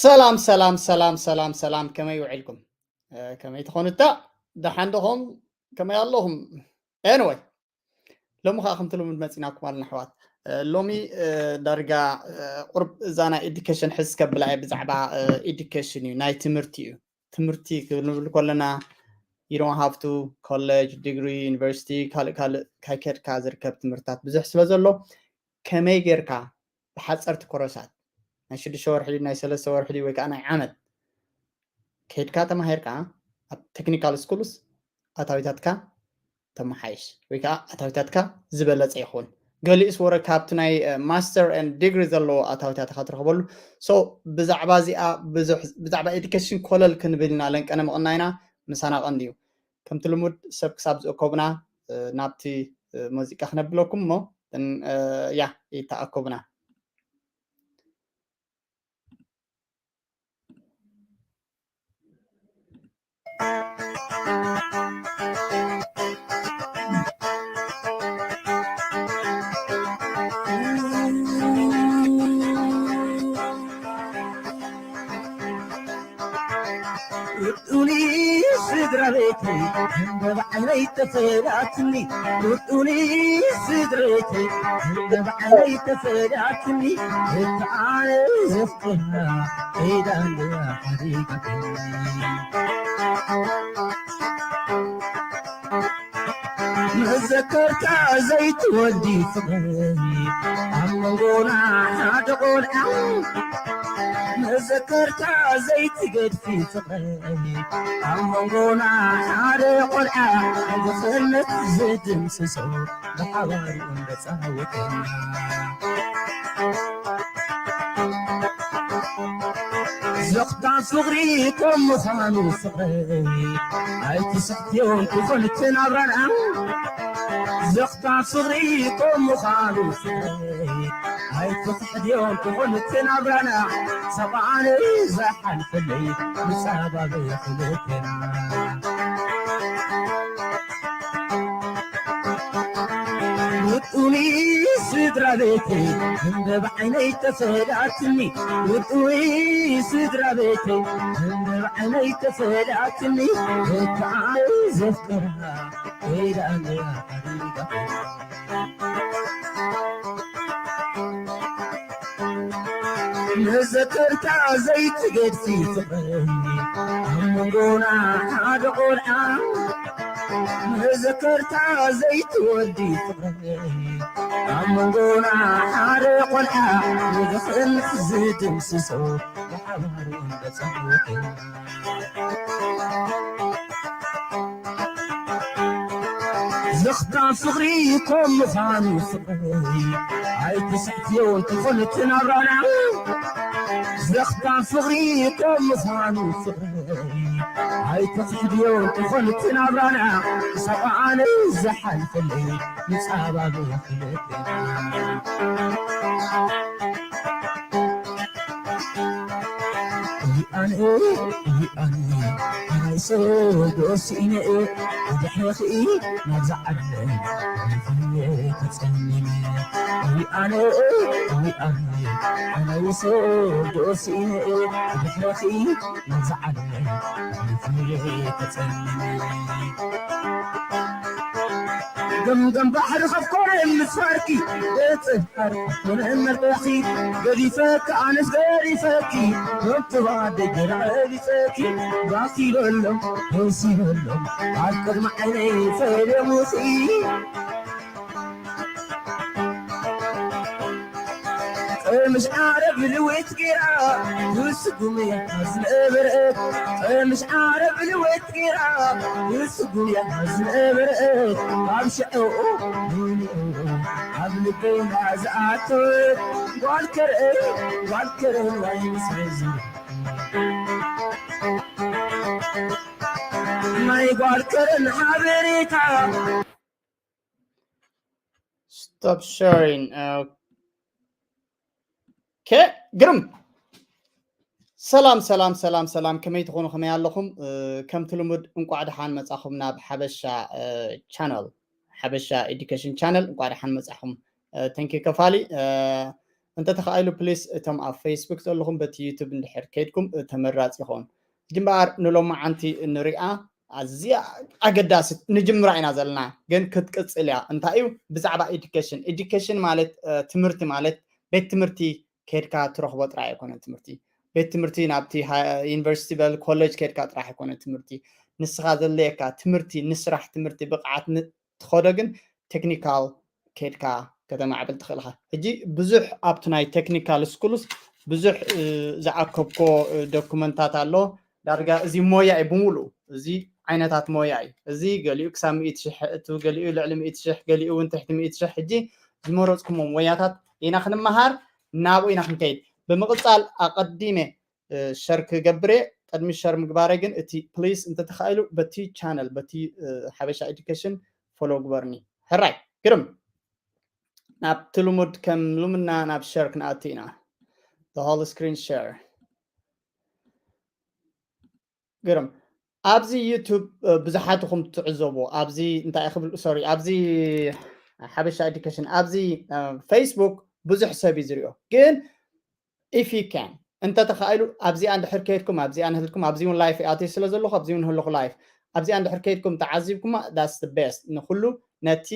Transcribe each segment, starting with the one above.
ሰላም ሰላም ሰላም ሰላም ሰላም፣ ከመይ ውዒልኩም? ከመይ ትኾኑ? እታ ደሓን ዶኹም? ከመይ ኣለኹም? Anyway፣ ሎሚ ከዓ ከምቲ ልሙድ መፂናኩም ኣለና ኣሕዋት። ሎሚ ዳርጋ ቁርብ እዛ ናይ ኤዱኬሽን ሕዝ ከብላ እየ። ብዛዕባ ኤዱኬሽን እዩ፣ ናይ ትምህርቲ እዩ። ትምህርቲ ክንብል ከለና you don't have to college degree, university፣ ካልእ ካልእ ካይከድካ ዝርከብ ትምህርትታት ብዙሕ ስለ ዘሎ፣ ከመይ ጌርካ ብሓፀርቲ ኮረሳት ናይ ሽዱሽተ ወርሒ፣ ናይ ሰለስተ ወርሒ ወይ ከዓ ናይ ዓመት ከይድካ ተማሂርካ ኣብ ቴክኒካል ስኩልስ ኣታዊታትካ ተመሓይሽ ወይ ከዓ ኣታዊታትካ ዝበለፀ ይኸውን። ገሊኡስ ወረ ካብቲ ናይ ማስተር ን ዲግሪ ዘለዎ ኣታዊታትካ ትረኽበሉ። So ብዛዕባ እዚኣ ብዙሕ፣ ብዛዕባ ኤዱኬሽን ኮለል ክንብል ኢና ለንቀነ ምቕና ኢና። ምሳና ቀንዲ እዩ። ከምቲ ልሙድ ሰብ ክሳብ ዝእከቡና ናብቲ ሙዚቃ ክነብለኩም እሞ ያ ይተኣከቡና። ውጡኒ ስድራ ቤተይ እንደ ባዕለይ ተፈላትኒ፣ ውጡኒ ስድራ ቤተይ እንደ ባዕለይ ተፈላትኒ፣ እታ ኣነ ዘፍቅራ ከይዳ እንደ ሓዲጋትኒ። መዘከርታ ዘይትወዲ ፍቕረይ ኣብ መንጎና ሓደ ቆልዓ፣ መዘከርታ ዘይትገድፊ ፍቕረይ ኣብ መንጎና ሓደ ቆልዓ፣ ንድኽነት ዝድምስሶ ብሓባር እንዳጻወትና። ዘኽታም ፍቕሪ ከም ምዃኑ ፍቕረይ ኣይትስሕትዮን ትኾን እቲ ናብራና። ዘኽታም ፍቕሪ ከም ምዃኑ ፍቕረይ ኣይትኽሕድዮን ትኾን እቲ ናብራና። ሰብኣነይ ዝሓልፈለይ ምጻባበ ክልቴና። ውጡኒ ስድራ ቤተይ እንደ ብዓይነይ ተፈላትኒ፣ ውጡኒ ስድራ ቤተይ እንደ ብዓይነይ ተፈላትኒ፣ እታ ኣነ ዘፍቅራ ከይዳ እንድያ ሓዲጋትኒ። መዘከርታ ዘይትገድፊ ፍቕረይ ኣብ መንጎና ሓደ ቆልዓ፣ መዘከርታ ዘይትወዲ ፍቕረይ ኣብ መንጎና ሓደ ቆልዓ፣ ንድኽነት ዝድምስሶ ብሓባር እንዳጻወትና። ዘኽታም ፍቕሪ ከም ምዃኑ ፍቕረይ ኣይትስሕትዮን ትኾን እቲ ናብራና። ዘኽታም ፍቕሪ ከም ምዃኑ ፍቕረይ ኣይትኽሕድዮን ትኾን እቲ ናብራና። ክሳብ ኣነ ዝሓልፈለይ ምጻባብ ክልቴና። እዋን እዋን ኣናይ ሰዶ ስኢነ ብድሕረኺ ናብዛ ዓለም ተጸሚመ። እዋን እዋን ኣናይ ሰዶ ስኢነ ብድሕረኺ ናብዛ ዓለም ተጸሚመ። ገምገም ባሕሪ ከፍኮረ ምስ ፈርቂ፣ ገጽ ፈርቂ ኮነ መልክዕኺ፣ ገዲፈኪ ኣነስ ገዲፈኪ፣ ርጥባ ደገ ረቢጸኪ፣ ባክ ይበሎም ደስ ይበሎም ኣብ ቅድሚ ዓይነይ ፈደሙኺ። ቀምሽ ዓረብ ልውጥ ጌራ፣ ብስጉምያ ዝነበረት፣ ቀምሽ ዓረብ ልውጥ ጌራ፣ ብስጉምያ ዝነበረት፣ ካብ ሽዑ ንንኡ ኣብ ልበይና ዝኣተወት፣ ጓል ከረን፣ ጓል ከረን ዋይ ምስ በዚ፣ ናይ ጓል ከረን ሓበሬታ። Stop sharing. ኦኬ፣ ግርም። ሰላም ሰላም ሰላም ሰላም፣ ከመይ ትኾኑ? ከመይ ኣለኹም? እ፣ ከምቲ ልሙድ እንቋዕ ደሓን መጻኹም ናብ ሓበሻ፣ እ፣ ቻነል፣ ሓበሻ ኤዱኬሽን ቻነል። እንቋዕ ደሓን መጻኹም። እ፣ thank you ከፋሊ። እ፣ እንተተኻኢሉ ፕሊስ እቶም ኣብ ፌስቡክ ዘለኹም በቲ ዩቱብ እንድሕር ከይድኩም ተመራፂ ይኸውን። ሕጂ እምበኣር ንሎማዓንቲ ንሪኣ ኣዝያ ኣገዳሲት ንጅምራ ኢና ዘለና፣ ግን ክትቅፅል እያ። እንታይ እዩ? ብዛዕባ ኤዱኬሽን። ኤዱኬሽን ማለት ትምህርቲ ማለት ቤት ትምህርቲ ከይድካ ትረኽቦ ጥራይ ኣይኮነን ትምህርቲ። ቤት ትምህርቲ ናብቲ ዩኒቨርሲቲ በል ኮሌጅ ከይድካ ጥራሕ ኣይኮነን ትምህርቲ። ንስኻ ዘድልየካ ትምህርቲ ንስራሕ ትምህርቲ ብቕዓት ትኸዶ ግን ቴክኒካል ከይድካ ከተማዕብል ትኽእል ኢኻ። ሕጂ ብዙሕ ኣብቲ ናይ ቴክኒካል ስኩልስ ብዙሕ ዝኣከብኮ ዶኩመንታት ኣሎ። ዳርጋ እዚ ሞያ እዩ ብምሉእ፣ እዚ ዓይነታት ሞያ እዩ። እዚ ገሊኡ ክሳብ ሚእቲ ሽሕ፣ እቲ ገሊኡ ልዕሊ ሚእቲ ሽሕ፣ ገሊኡ እውን ትሕቲ ሚእቲ ሽሕ። ሕጂ ዝመረፅኩሞ ሞያታት ኢና ክንመሃር፣ ናብኡ ኢና ክንከይድ። ብምቕፃል ኣቐዲመ ሸር ክገብር እየ። ቅድሚ ሸር ምግባረ ግን እቲ ፕሊስ እንተተኻኢሉ በቲ ቻነል በቲ ሓበሻ ኤዱኬሽን ፎሎ ግበርኒ። ሕራይ ግርም ናብቲ ልሙድ ከም ልምና ናብ ሸር ክንኣቱ ኢና። The whole screen share ግርም ኣብዚ ዩቱብ ብዙሓትኹም ትዕዘቡ። ኣብዚ እንታይ ክብል ሶሪ ኣብዚ ሓበሻ ኤዱኬሽን ኣብዚ ፌስቡክ ብዙሕ ሰብ እዩ ዝሪኦ፣ ግን if you can እንተተኻኢሉ ኣብዚኣ እንድሕር ከይድኩም ኣብዚኣ ንህልኩም ኣብዚ እውን ላይፍ ኣትዩ ስለ ዘለኹ ኣብዚ እውን ህልኹ ላይፍ ኣብዚኣ እንድሕር ከይድኩም ተዓዚብኩማ that's the best ንኩሉ ነቲ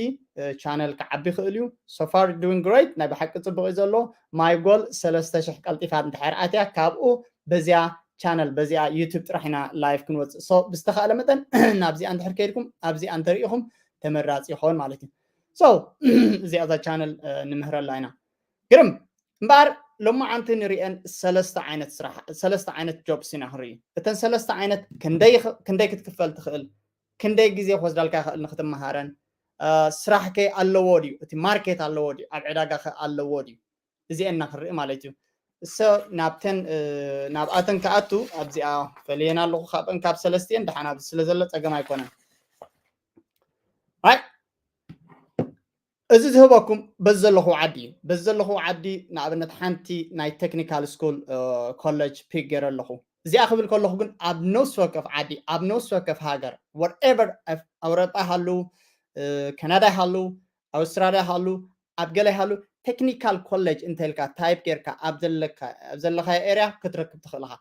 ቻነል ክዓቢ ይኽእል እዩ። So far doing great ናይ ብሓቂ ፅቡቅ እዩ ዘሎ። My goal ሰለስተ ሽሕ ቀልጢፋ እንድሕር ኣትያ ካብኡ በዚኣ ቻነል በዚኣ ዩቱብ ጥራሕ ኢና ላይፍ ክንወፅእ። So ብዝተኻእለ መጠን ናብዚኣ እንድሕር ከይድኩም ኣብዚኣ እንተሪኢኹም ተመራፂ ይኸውን ማለት እዩ። So እዚኣ እዛ ቻነል ንምህረላ ኢና። ግርም እምበኣር ሎማዓንቲ ንሪአን ሰለስተ ዓይነት ስራሕ ሰለስተ ዓይነት ጆብስ ኢና ክንርኢ። እተን ሰለስተ ዓይነት ክንደይ ክትክፈል ትኽእል፣ ክንደይ ግዜ ክወስዳልካ ይኽእል ንክትመሃረን፣ ስራሕ ከ ኣለዎ ድዩ፣ እቲ ማርኬት ኣለዎ ድዩ፣ ኣብ ዕዳጋ ከ ኣለዎ ድዩ፣ እዚአን ኢና ክንርኢ ማለት እዩ። እሰ ናብተን ናብኣተን ክኣቱ ኣብዚኣ ፈልየን ኣለኹ ካብአን ካብ ሰለስቲአን ደሓን ኣብዚ ስለ ዘሎ ፀገም ኣይኮነን። ኣይ እዚ ዝህበኩም በዚ ዘለኹ ዓዲ እዩ። በዚ ዘለኹ ዓዲ ንኣብነት ሓንቲ ናይ ቴክኒካል ስኩል ኮሌጅ ፒክ ገይረ ኣለኹ። እዚኣ ክብል ከለኹ ግን ኣብ ነፍሲ ወከፍ ዓዲ ኣብ ነፍሲ ወከፍ ሃገር whatever ኣውሮጳ ሃሉ፣ ካናዳ ሃሉ፣ ኣውስትራልያ ሃሉ፣ ኣብ ገለ ሃሉ ቴክኒካል ኮሌጅ እንተልካ ታይፕ ጌርካ ኣብ ዘለካ ኣብ ዘለካዮ ኤርያ ክትረክብ ትኽእል ኢኻ።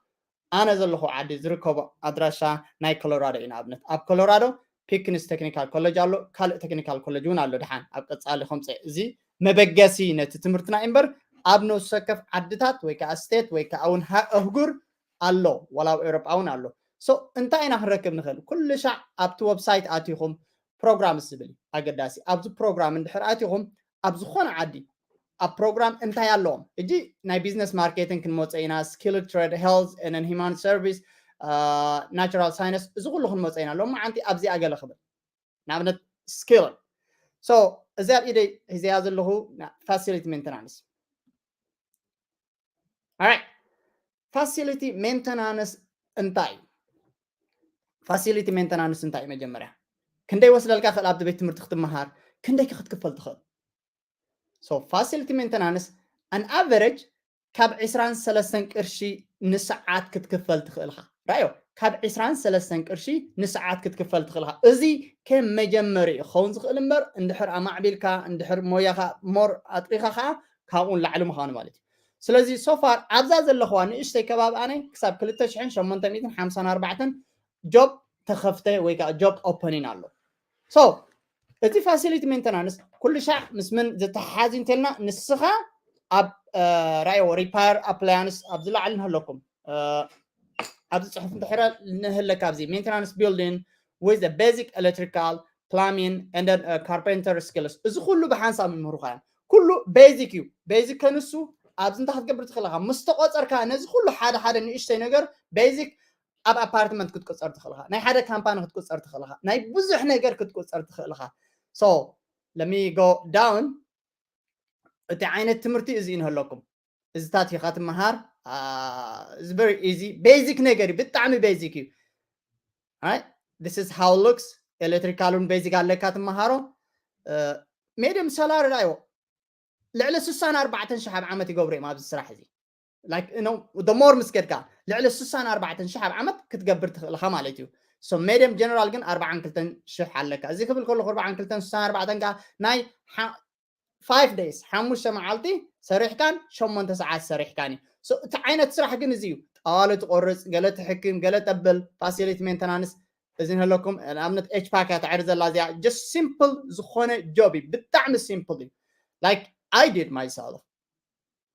ኣነ ዘለኹ ዓዲ ዝርከቦ ኣድራሻ ናይ ኮሎራዶ እዩ። ንኣብነት ኣብ ኮሎራዶ ፒክንስ ቴክኒካል ኮሌጅ ኣሎ፣ ካልእ ቴክኒካል ኮሌጅ እውን ኣሎ። ድሓን ኣብ ቀፃሊ ከምፀ እዚ መበገሲ ነቲ ትምህርትና እዩ እምበር ኣብ ነፍሲ ወከፍ ዓድታት ወይ ከዓ ስቴት ወይ ከዓ እውን ኣህጉር ኣሎ፣ ዋላ ኣብ ኤውሮጳ እውን ኣሎ። So እንታይ ኢና ክንረክብ ንኽእል? ኩሉ ሻዕ ኣብቲ ወብሳይት ኣቲኹም ፕሮግራም ዝብል እዩ ኣገዳሲ። ኣብዚ ፕሮግራም እንድሕር ኣቲኹም ኣብ ዝኾነ ዓዲ ኣብ ፕሮግራም እንታይ ኣለዎም? እጂ ናይ ቢዝነስ ማርኬቲንግ ክንመፀ ኢና፣ ስኪል ትሬድ፣ ሄልዝ ኤንድ ሂማን ሰርቪስ፣ ናቹራል ሳይንስ፣ እዚ ኩሉ ክንመፀ ኢና። ሎማዓንቲ ኣብዚኣ ገለ ክብል ንኣብነት ስኪል። So እዚ ኣብ ኢደይ ሒዘያ ዘለኹ ፋሲሊቲ ሜንተናንስ። Alright, ፋሲሊቲ ሜንተናንስ እንታይ እዩ? ፋሲሊቲ ሜንተናንስ እንታይ እዩ? መጀመርያ ክንደይ ወስደልካ ክእል ኣብቲ ቤት ትምህርቲ ክትመሃር? ክንደይ ክትክፈል ትኽእል? So ፋሲሊቲ ሜንተናንስ ኣን ኣቨሬጅ ካብ ዕስራን ሰለስተን ቅርሺ ንሰዓት ክትክፈል ትኽእልኻ። ራዮ ካብ ዕስራን ሰለስተን ቅርሺ ንሰዓት ክትክፈል ትኽእልኻ። እዚ ከም መጀመሪ ክኸውን ዝኽእል እምበር እንድሕር ኣማዕቢልካ እንድሕር ሞያኻ ሞር ኣጥሪኻ ከዓ ካብኡ ንላዕሊ ምዃኑ ማለት እዩ። ስለዚ ሶፋር ኣብዛ ዘለኽዋ ንእሽተይ ከባቢ ኣነ ክሳብ ክልተ ሽሕን ሸሞንተ ሚእትን ሓምሳን ኣርባዕተን ጆብ ተኸፍተ ወይ ከዓ ጆብ ኦፐኒን ኣሎ። So እዚ ፋሲሊቲ ሜንተናንስ ኩሉ ሻዕ ምስ ምን ዝተሓሓዝ እንተልና ንስኻ ኣብ ራዮ ሪፓየር ኣፕላያንስ ኣብዚ ላዕሊ ንህለኩም ኣብዚ ፅሑፍ እንድሕረ ንህለካ ኣብዚ ሜንተናንስ ቢልዲንግ with basic electrical plumbing and then carpenter skills እዚ ኩሉ ብሓንሳብ ምምህሩካ እዮም። ኩሉ ቤዚክ እዩ። ቤዚክ ከንሱ ኣብዚ እንታይ ክትገብር ትኽእል ኢኻ ምስ ተቆፀርካ ነዚ ኩሉ ሓደ ሓደ ንእሽተይ ነገር ቤዚክ ኣብ ኣፓርትመንት ክትቆፀር ትኽእል ኢኻ። ናይ ሓደ ካምፓኒ ክትቆፀር ትኽእል ኢኻ። ናይ ብዙሕ ነገር ክትቆፀር ትኽእል ኢኻ። So let me go down። እቲ ዓይነት ትምህርቲ እዚ እዩ ንህለኩም። እዚታት ኢኻ ትመሃር። It's very easy. ቤዚክ ነገር እዩ። ብጣዕሚ ቤዚክ እዩ። Right? This is how it looks. ኤሌክትሪካል እውን ቤዚክ ኣለካ ትመሃሮ። ሜድየም ሰላሪ ራዮ ልዕሊ ስሳን ኣርባዕተን ሽሕ ኣብ ዓመት ይገብሩ እዮም ኣብዚ ስራሕ እዚ። Like you know the more ምስ ከድካ ልዕሊ ስሳን ኣርባዕተን ሽሕ ኣብ ዓመት ክትገብር ትኽእል ኢኻ ማለት እዩ። So ሜድየም ጀነራል ግን ኣርባዓን ክልተን ሽሕ ኣለካ። እዚ ክብል ከለኹ ኣርባዓን ክልተን ስሳን ኣርባዕተን ከዓ ናይ five days ሓሙሽተ መዓልቲ ሰሪሕካን ሸሞንተ ሰዓት ሰሪሕካን እዩ። So እቲ ዓይነት ስራሕ ግን እዚ እዩ። ጠዋሊ ትቆርፅ፣ ገለ ትሕክም፣ ገለ ጠብል፣ facility maintenance፣ እዚ ንህለኩም። ንኣብነት ኤች ፓክ እያ ተዕሪ ዘላ እዚኣ። Just simple ዝኾነ job እዩ። ብጣዕሚ simple እዩ። Like I did myself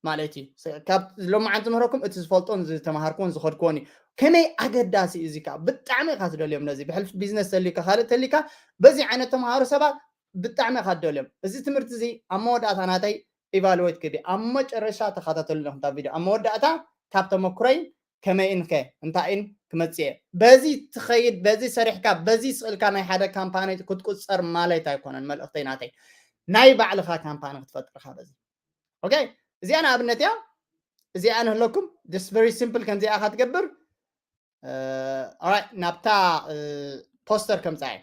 ማለት እዩ። ካብ ሎማዓንቲ ምህረኩም እቲ ዝፈልጦን ዝተምሃርኩዎን ዝኸድኩዎን እዩ። ከመይ ኣገዳሲ እዩ እዚ ከዓ። ብጣዕሚ ኢኻ ትደልዮም ነዚ። ብሕልፊ ቢዝነስ ተልዩካ፣ ካልእ ተልዩካ፣ በዚ ዓይነት ተምሃሩ ሰባት ብጣዕሚ ኢኻ ትደልዮም። እዚ ትምህርቲ እዚ ኣብ መወዳእታ ናተይ ኢቫሉዌት ክብል። ኣብ መጨረሻ ተኸታተሉ ኣለኹም እታ ቪድዮ። ኣብ መወዳእታ ካብ ተመክሮይ ከመይን ከ እንታይን ክመጽእ እየ። በዚ ትኸይድ፣ በዚ ሰሪሕካ፣ በዚ ስእልካ ናይ ሓደ ካምፓኒ ክትቁጸር ማለት ኣይኮነን መልእኽተይ ናተይ። ናይ ባዕልኻ ካምፓኒ ክትፈጥርኻ በዚ። ኦኬ፣ እዚኣ ንኣብነት እያ። እዚኣ ንህለኩም፣ just very simple፣ ከምዚኣ ኢኻ ትገብር። ኦራይት፣ ናብታ ፖስተር ከምጻ እየ።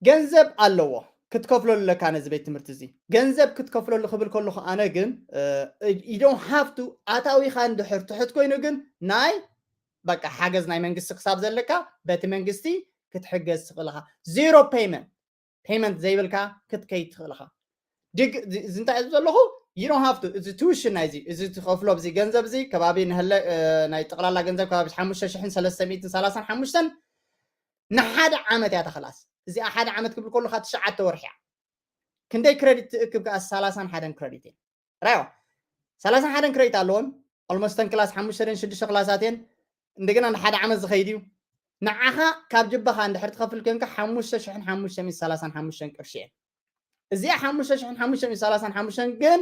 ገንዘብ ኣለዎ ክትከፍለሉ ኣለካ ነዚ ቤት ትምህርቲ እዚ። ገንዘብ ክትከፍለሉ ክብል ከለኹ ኣነ ግን you don't have to፣ ኣታዊኻ እንድሕር ትሕት ኮይኑ ግን ናይ በቃ ሓገዝ ናይ መንግስቲ ክሳብ ዘለካ በቲ መንግስቲ ክትሕገዝ ትኽእል ኢኻ። ዜሮ ፔይመንት፣ ፔይመንት ዘይብልካ ክትከይድ ትኽእል ኢኻ። ድግ እዚ እንታይ እዩ ዘለኹ፣ you don't have to፣ እዚ ቱዊሽን ናይዚ፣ እዚ ትኸፍሎ፣ እዚ ገንዘብ እዚ ከባቢ ንህለ ናይ ጠቕላላ ገንዘብ ከባቢ ሓሙሽተ ሽሕን ሰለስተ ሚእትን ሰላሳን ሓሙሽተን ንሓደ ዓመት እያ ተኸላስ። እዚኣ ሓደ ዓመት ክብል ከለኻ ትሽዓተ ወርሒ እያ። ክንደይ ክረዲት ትእክብ ከኣ፣ ሰላሳን ሓደን ክረዲት እየን። ራዮ ሰላሳን ሓደን ክረዲት ኣለዎን። ኦልሞስት ተን ክላስ ሓሙሽተ ደን ሽዱሽተ ክላሳት እየን። እንደገና ንሓደ ዓመት ዝኸይድ እዩ። ንዓኻ ካብ ጅባኻ እንድሕር ትኸፍል ኮንካ ሓሙሽተ ሽሕን ሓሙሽተ ሚእትን ሰላሳን ሓሙሽተን ቅርሺ እየን። እዚኣ ሓሙሽተ ሽሕን ሓሙሽተ ሚእትን ሰላሳን ሓሙሽተን ግን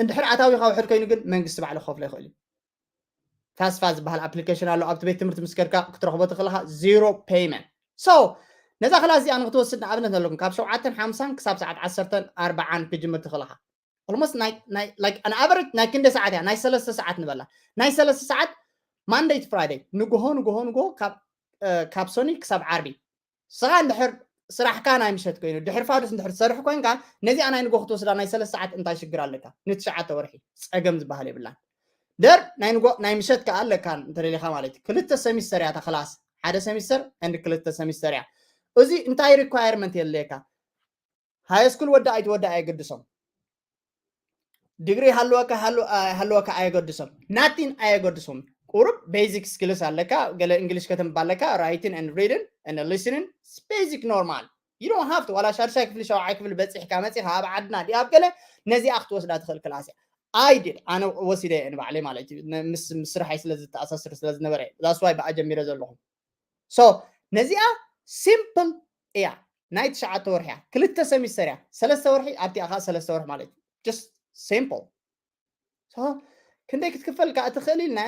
እንድሕር ኣታዊኻ ውሕድ ኮይኑ ግን መንግስቲ ባዕሉ ክኸፍሎ ይኽእል እዩ። ታስፋ ዝበሃል ኣፕሊኬሽን ኣሎ። ኣብቲ ቤት ትምህርቲ ምስ ከድካ ክትረኽቦ ትኽእል ኢኻ። ዜሮ ፔይመንት። So ነዛ ክላስ እዚኣ ንክትወስድ ንኣብነት ኣለኩም ካብ ሸውዓተን ሓምሳን ክሳብ ሰዓት ዓሰርተን ኣርባዓን ክጅምር ትኽእል ኢኻ። Almost ናይ ናይ like an average ናይ ክንደ ሰዓት እያ? ናይ ሰለስተ ሰዓት ንበላ። ናይ ሰለስተ ሰዓት ማንደይ ቱ ፍራይደይ፣ ንግሆ ንግሆ ንግሆ ካብ እ፣ ካብ ሶኒ ክሳብ ዓርቢ። ስኻ እንድሕር ስራሕካ ናይ ምሸት ኮይኑ ድሕሪ ፋዱስ እንድሕር ትሰርሕ ኮንካ ነዚኣ ናይ ንግሆ ክትወስዳ ናይ ሰለስተ ሰዓት እንታይ ሽግር ኣለካ? ንትሽዓተ ወርሒ ጸገም ዝበሃል የብላን። ደር ናይ ንግሆ ናይ ምሸት ከኣ ኣለካ እንተደሊኻ ማለት እዩ። ክልተ ሰሚስተር እያ እታ ክላስ፣ ሓደ ሰሚስተር and ክልተ ሰሚስተር እያ። እዚ እንታይ ሪኳየርመንት የድልየካ? ሃይ ስኩል ወዲ ኣይትወዲ ኣየገድሶም። ዲግሪ ሃለወካ ሃሉ- ሃለወካ ኣየገድሶም። ናቲን ኣየገድሶም። ቁሩብ ቤዚክ ስኪልስ ኣለካ፣ ገለ እንግሊሽ ከተንብብ ኣለካ፣ writing and reading and listening፣ ቤዚክ ኖርማል። You don't have to ዋላ ሻድሻይ ክፍሊ ሸውዓይ ክፍሊ በጺሕካ መጺኻ ኣብ ዓድና ድኣ ኣብ ገለ ነዚኣ ክትወስዳ ትኽእል ክላስ እያ። I did፣ ኣነ ወሲደ እየ ንባዕለይ ማለት እዩ። ን- ምስ ምስ ስራሐይ ስለ ዝተኣሳስር ስለ ዝነበረ that's why ብኣ ጀሚረ ዘለኹ። So ነዚኣ ሲምፕል እያ። ናይ ትሽዓተ ወርሒ እያ። ክልተ ሰሚስተር እያ። ሰለስተ ወርሒ ኣብቲኣ ከዓ ሰለስተ ወርሒ ማለት እዩ። Just simple። So ክንደይ ክትክፈል ከዓ ትኽእል ኢልና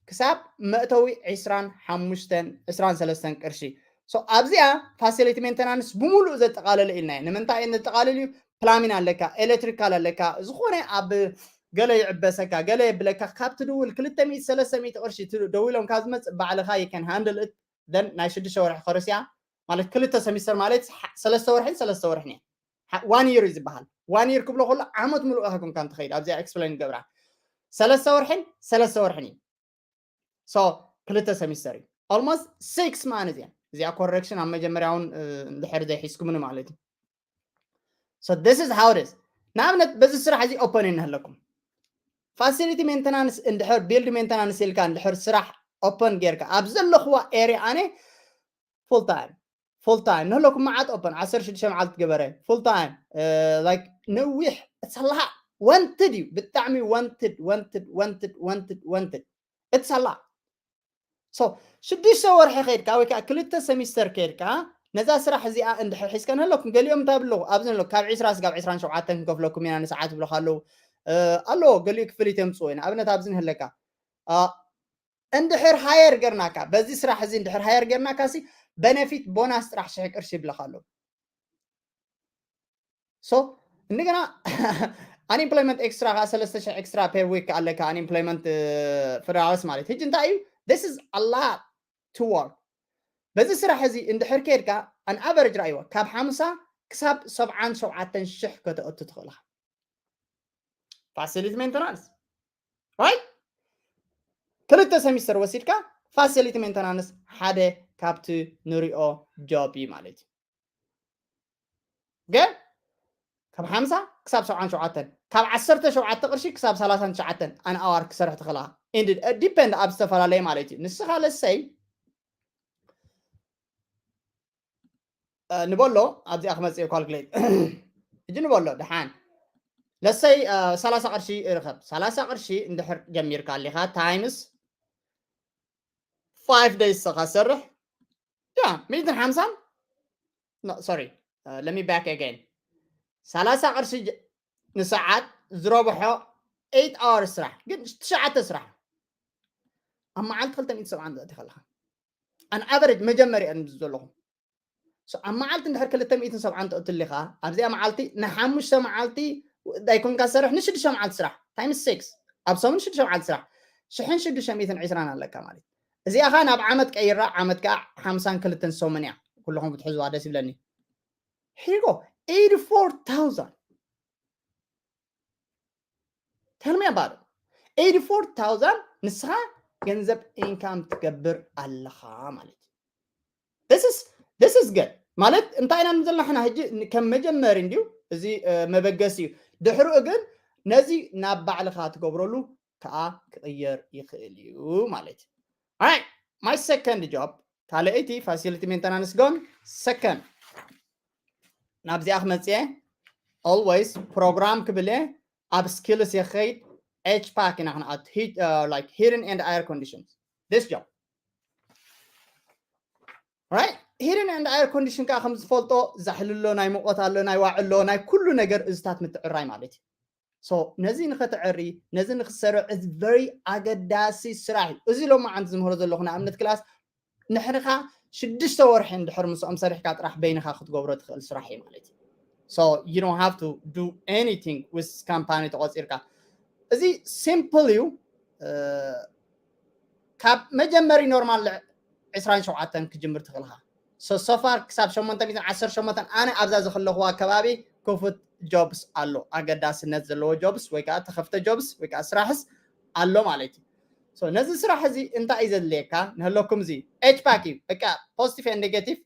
ክሳብ መእተዊ ዕስራን ሓሙሽተን፣ ዕስራን ሰለስተን ቅርሺ። So ኣብዚኣ ፋሲሊቲ ሜንተናንስ ብምሉእ ዘጠቓለለ ኢልና እዩ። ንምንታይ እዩ ዘጠቓልል እዩ? ፕላሚን ኣለካ፣ ኤሌክትሪካል ኣለካ፣ ዝኾነ ኣብ ገለ ይዕበሰካ፣ ገለ የብለካ፣ ካብ ትድውል ክልተ ሚእቲ ሰለስተ ሚእቲ ቅርሺ ት- ደዊሎም ካብ ዝመጽእ ባዕልኻ you can handle it። Then ናይ ሽዱሽተ ወርሒ ኮርስ እያ ማለት ክልተ ሰሚስተር ማለት ሓ- ሰለስተ ወርሕን ሰለስተ ወርሕን እያ። ሓ- ዋን ይር እዩ ዝበሃል። ዋን ይር ክብሎ ከሎ ዓመት ምሉእ ኢኻ ኮንካ እንትኸይድ ኣብዚኣ ኤክስፕሌን ገብራ። ሰለስተ ወርሕን ሰለስተ ወርሕን እዩ። So ክልተ ሰሚስተር እዩ። Almost ሲክስ ማንዝ እያ። እዚኣ ኮረክሽን ኣብ መጀመርያውን እ፣ እንድሕር ዘይሒዝኩምኒ ማለት እዩ። So this is how it is። ንኣብነት በዚ ስራሕ እዚ ኦፐን ይንህለኩም። ፋሲሊቲ ሜንተናንስ እንድሕር ቢልድ ሜንተናንስ ኢልካ እንድሕር ስራሕ ኦፐን ጌርካ ኣብ ዘለኽዋ ኤሪያ ኣነ ፉል ታይም ፉል ታይም ንህለኩም መዓት ኦፐን ዓሰርተ ሽዱሽተ መዓልቲ ገበረ ፉል ታይም like ነዊሕ እትሰላሓ ወንትድ እዩ ብጣዕሚ ወንትድ ወንትድ ወንትድ ወንትድ ወንትድ እትሰላ So ሽዱሽተ ወርሒ ከድካ ወይ ከዓ ክልተ ሰሚስተር ከድካ ነዛ ስራሕ እዚኣ እንድሕር ሒዝካ ንህለኩም ገሊኦም እንታይ ብለኹ ኣብዚ ንለኩ ካብ ዕስራ ስጋብ ዕስራን ሸውዓተን ክንከፍለኩም ኢና ንሰዓት ይብለካ ኣለዉ ኣሎ ገሊኡ ክፍሊት የምፅኡ ኢና ኣብነት ኣብዚ ንህለካ እንድሕር ሃየር ገርናካ በዚ ስራሕ እዚ እንድሕር ሃየር ገርናካ ሲ በነፊት ቦናስ ጥራሕ ሽሕ ቅርሺ ይብለካ ኣለዉ So እንደገና unemployment extra ከዓ ሰለስተ ሽሕ extra per week ኣለካ unemployment ፍራስ ማለት ሕጂ እንታይ እዩ this is a lot to work በዚ ስራሕ እዚ እንድሕር ከድካ an average ራእይዋ ካብ ሓምሳ ክሳብ ሰብዓን ሸውዓተን ሽሕ ከተእቱ ትኽእል ኢኻ facility maintenance right ክልተ ሰሚስተር ወሲድካ facility maintenance ሓደ ካብቲ ንሪኦ job እዩ ማለት እዩ okay ካብ ሓምሳ ክሳብ ሰብዓን ሸውዓተን፣ ካብ ዓሰርተ ሸውዓተ ቅርሺ ክሳብ ሰላሳን ትሽዓተን ኣን ኣዋር ክሰርሕ ትኽእላ። And it depend ኣብ ዝተፈላለየ ማለት እዩ። ንስኻ ለሰይ ንበሎ ኣብዚኣ ክመፅእ ካልኩሌት ሕጂ ንበሎ ደሓን ለሰይ ሰላሳ ቅርሺ ርኸብ ሰላሳ ቅርሺ እንድሕር ጀሚርካ ኣሊኻ ታይምስ ፋይቭ ደይስ ሰኻ ሰርሕ ያ ሚእትን ሓምሳን ሶሪ ለሚ ባክ ኣገን ሰላሳ ቅርሺ ንሰዓት ዝረብሖ ኤይት ኣወር ስራሕ ግን ትሽዓተ ስራሕ ኣብ መዓልቲ ክልተ ሚእቲ ሰብዓን ዘእቲ ከለኻ ኣን ኣቨሬጅ መጀመርያ ዘለኹም ኣብ መዓልቲ እንድሕር ክልተ ሚእትን ሰብዓን ተእትሊኻ ኣብዚኣ መዓልቲ ንሓሙሽተ መዓልቲ ዳይኮንካ ዝሰርሕ ንሽዱሽተ መዓልቲ ስራሕ ታይምስ ሲክስ ኣብ ሰሙን ሽዱሽተ መዓልቲ ስራሕ ሽሕን ሽዱሽተ ሚእትን ዕስራን ኣለካ ማለት እዚኣ ኸ ናብ ዓመት ቀይራ ዓመት ከዓ ሓምሳን ክልተን ሰሙን እያ ኩልኹም ክትሕዝዋ ደስ ይብለኒ ሒጎ ኤይቲ ፎር ታውዛንድ tell me about it eighty-four thousand ንስኻ ገንዘብ ኢንካም ትገብር ኣለኻ ማለት this is this is good ማለት እንታይ ኢና ዘለና ሕና ሕጂ ከም መጀመሪ እንዲዩ እዚ መበገሲ እዩ ድሕሪኡ ግን ነዚ ናብ ባዕልኻ ትገብረሉ ከዓ ክቕየር ይኽእል እዩ ማለት እዩ my second job ካልኣይቲ facility maintenance ጎን second ናብዚኣ ክመፅየ always ፕሮግራም ክብል እየ ኣብ ስኪልስ የኸይድ ኤች ፓክ ኢና ክንኣቱ like heating and air conditions this job right heating and air condition ከዓ ከም ዝፈልጦ ዛሕሊ ኣሎ ናይ ሙቐት ኣሎ ናይ ዋዕ ኣሎ ናይ ኩሉ ነገር እዝታት ምትዕራይ ማለት እዩ so ነዚ ንኸተዕሪ ነዚ ንክትሰርዕ እዚ very ኣገዳሲ ስራሕ እዩ እዚ ሎማዓንቲ ዝምህሮ ዘለኹ ንኣብነት ክላስ ንሕንኻ ሽዱሽተ ወርሒ እንድሕር ምስኦም ሰሪሕካ ጥራሕ በይንኻ ክትገብሮ ትኽእል ስራሕ እዩ ማለት እዩ so you don't have to do anything with company ተቆፂርካ እዚ simple እዩ ካብ መጀመሪ ኖርማል ዕስራን ሸውዓተን ክጅምር ትኽእልኻ so far ክሳብ ሸሞንተ ሚእትን ዓሰርተ ሸሞንተን ኣነ ኣብዛ ዝኸለኹዋ ከባቢ ክፉት ጆብስ ኣሎ ኣገዳስነት ዘለዎ ጆብስ ወይ ከዓ ተኸፍተ ጆብስ ወይ ከዓ ስራሕስ ኣሎ ማለት እዩ ነዚ ስራሕ እዚ እንታይ እዩ ዘድልየካ ንህለኩም እዚ ኤች ፓክ እዩ በቃ positive and negative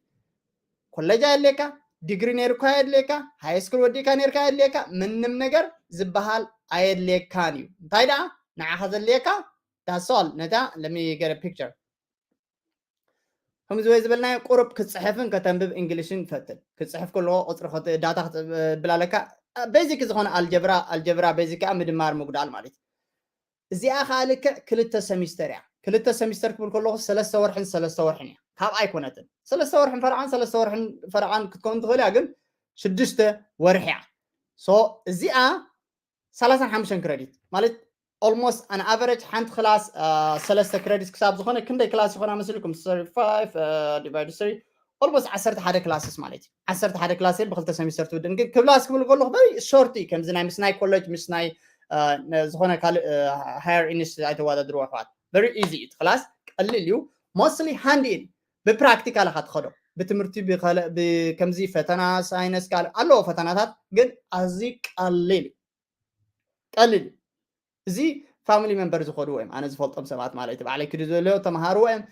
ኮሌጅ ኣየድልየካ ዲግሪ ነይርኳ ኣየድልየካ ሃይ ስኩል ወዲእካ ነይርካ ኣየድልየካ ምንም ነገር ዝበሃል ኣየድልየካን እዩ እንታይ ደኣ ንዓኻ ዘድልየካ that's all ነታ let me get a picture ከምዚ ወይ ዝበልናዮ ቁሩብ ክፅሕፍን ከተንብብ እንግሊሽን ፈትን ክፅሕፍ ከለዎ ቁፅሪ ዳታ ክትብል ኣለካ ቤዚክ ዝኾነ ኣልጀብራ ኣልጀብራ ቤዚክ ከዓ ምድማር ምጉዳል ማለት እዩ እዚኣ ከዓ ልክዕ ክልተ ሰሚስተር እያ ክልተ ሰሚስተር ክብል ከለኹ ሰለስተ ወርሕን ሰለስተ ወርሕን እያ ካብ ኣይኮነትን ሰለስተ ወርሕን ፈረቓን ሰለስተ ወርሕን ፈረቓን ክትከውን ትኽእል እያ ግን ሽዱሽተ ወርሒ እያ so እዚኣ ሰላሳን ሓሙሽተን ክረዲት ማለት almost an average ሓንቲ ክላስ ሰለስተ ክረዲት ክሳብ ዝኾነ ክንደይ ክላስ ይኾና መስልኩም almost ዓሰርተ ሓደ ክላስስ ማለት እዩ ዓሰርተ ሓደ ክላስ ብክልተ ሰሚስተር ትውድን ግን ክብላስ ክብል ከለኹ very short እዩ ከምዚ ናይ ምስ ናይ ኮሌጅ ምስ ናይ ዝኾነ ካልእ ሃየር ኢንስቲትዩት ኣይተወዳድርዎ ኣሕዋት very easy እዩ ክላስ ቀሊል እዩ mostly hand in ብፕራክቲካል ኢኻ ትኸዶ ብትምህርቲ ከምዚ ፈተና ሳይነስ ካልእ ኣለዎ ፈተናታት ግን ኣዝዩ ቀሊል እዩ ቀሊል እዩ እዚ ፋሚሊ መንበር ዝኸድዎ እዮም ኣነ ዝፈልጦም ሰባት ማለት እዩ ባዕለይ ክዲ ዘለዎ ተምሃርዎ እዮም